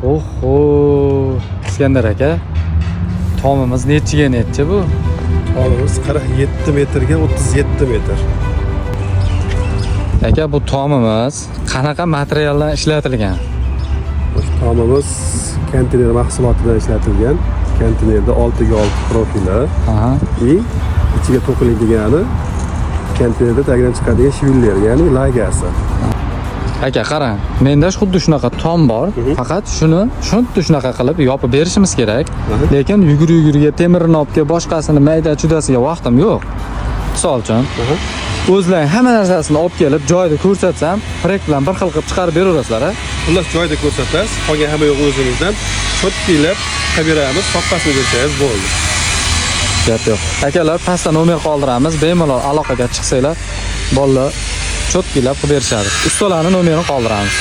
Oho, Iskandar aka, tomimiz nechiga nechi bu? Tomimiz 47 metrga 37 metr. Aka, bu tomimiz qanaqa materialdan ishlatilgan? O'sha tomimiz konteyner mahsulotidan ishlatilgan. Konteynerda 6 ga 6 profili и ichiga to'qiladigani konteynerda tagidan chiqadigan швеллер, ya'ni lagasi. Aka, qarang, menda xuddi shunaqa tom bor, faqat shuni xuddi shunaqa qilib yopib berishimiz kerak. Lekin yugur yugurga temirini olib kelib, boshqasini mayda chudasiga vaqtim yo'q. Misol uchun, o'zlaring hamma narsasini olib kelib, joyida ko'rsatsam, proyekt bilan bir xil qilib chiqarib beraverasizlar, a? Xullas, joyida ko'rsatasiz, qolgan hamma yo'q o'zimizdan. Чёткий lab qilib beramiz, soqqasini bersangiz bo'ldi. Gap yo'q. Akalar, pastda nomer qoldiramiz, bemalol aloqaga chiqsanglar, bolalar чёткий lab qilib berishadi. Ustalarning nomerini qoldiramiz.